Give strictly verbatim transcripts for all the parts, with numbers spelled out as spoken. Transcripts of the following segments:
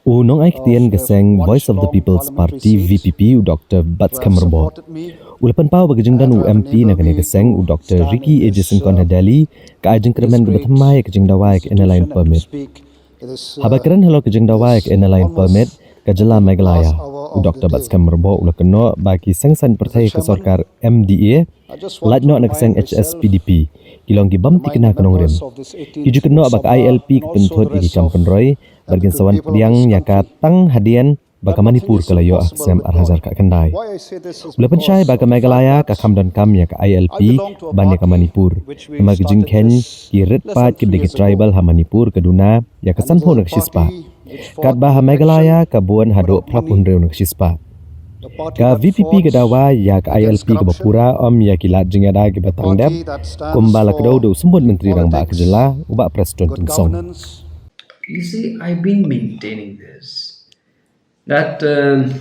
U nongai ktien ka seng Voice of the People's Party, V P P, u Doctor Batskhem Rebor, u la pynpaw ba ka jingdon u M P na kane ka seng, u Doctor Ricky A J Syngkon, ha Delhi, ka ai jingkyrmen kaba thymmai ïa ka jingdawa ïa ka Inner Line Permit. Haba kren halor ka jingdawa ïa ka Inner Line Permit, ka jylla Meghalaya, u Doctor Batskhem Rebor u la kynnoh ba ki seng saiñ pyrthei ka sorkar M D A, lait noh na ka seng H S P D P, ki long ki bym thikna ka nongrim. Ki ju kynnoh ba ka I L P ka pynthut ïa ki kam kynroi bad kin sa wan pdiang ïa ka tang hadien ba ka Manipur ka la ïoh ha ka snem ar hajar khyndai. U la pynshai ba ka Meghalaya ka kham donkam ïa ka I L P ban ïa ka Manipur, namar ka jingkheiñ ki rit paid ki dei ki tribal ha Manipur ka duna ïa ka sanphew na ka shispah, katba ha Meghalaya ka bun haduh phra phew hynriew na ka shispah. Ka V P P ka dawa ïa ka I L P kaba pura, ym ïa ki lad jingïada kiba tang dep, kumba la kdew da u Symbud Myntri Rangbah ka jylla, u Bah Prestone Tynsong. You see, I've been maintaining this, that, um,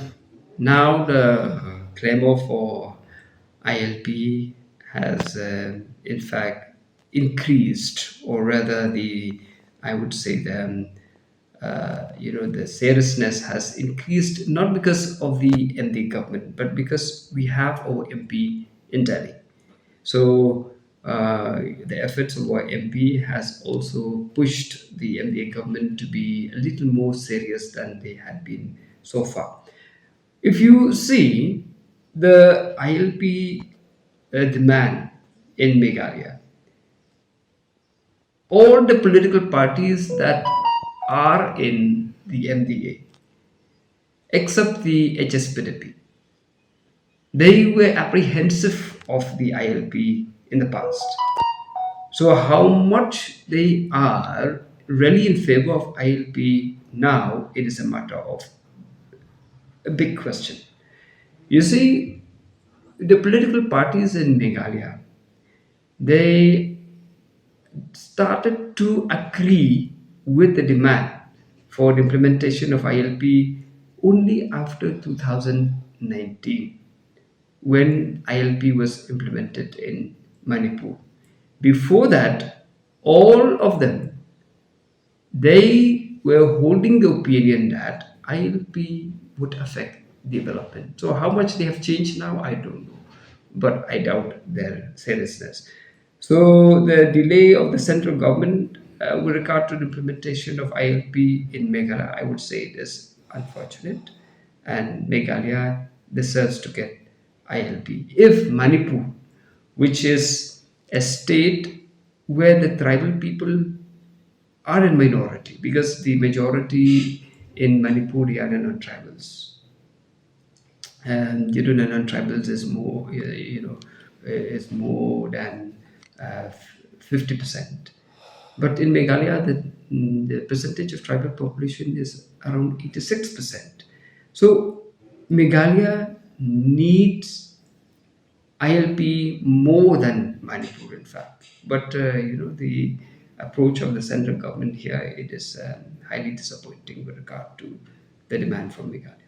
now the clamor for I L P has, um, in fact, increased, or rather, the, I would say, the, um, uh, you know, the seriousness has increased, not because of the M D A government, but because we have our M P in Delhi. So, uh, the efforts of our M P has also pushed the M D A government to be a little more serious than they had been so far. If you see the I L P, uh, demand in Meghalaya, all the political parties that are in the M D A, except the H S P D P, they were apprehensive of the I L P in the past. So how much they are really in favor of I L P now, it is a matter of a big question. You see, the political parties in Meghalaya, they started to agree with the demand for the implementation of I L P only after two thousand nineteen, when I L P was implemented in Manipur. Before that, all of them, they were holding the opinion that I L P would affect development. So how much they have changed now, I don't know. But I doubt their seriousness. So the delay of the central government, uh, with regard to the implementation of I L P in Meghalaya, I would say it is unfortunate. And Meghalaya deserves to get I L P. If Manipur, which is a state where the tribal people are in minority, because the majority in Manipur are non-tribals. And you know, non-tribals is more, uh, you know, is more than, uh, fifty percent. But in Meghalaya, the, the percentage of tribal population is around eighty-six percent. So Meghalaya needs I L P more than Manipur, in fact. But, uh, you know, the approach of the central government here, it is, um, highly disappointing with regard to the demand from Meghalaya.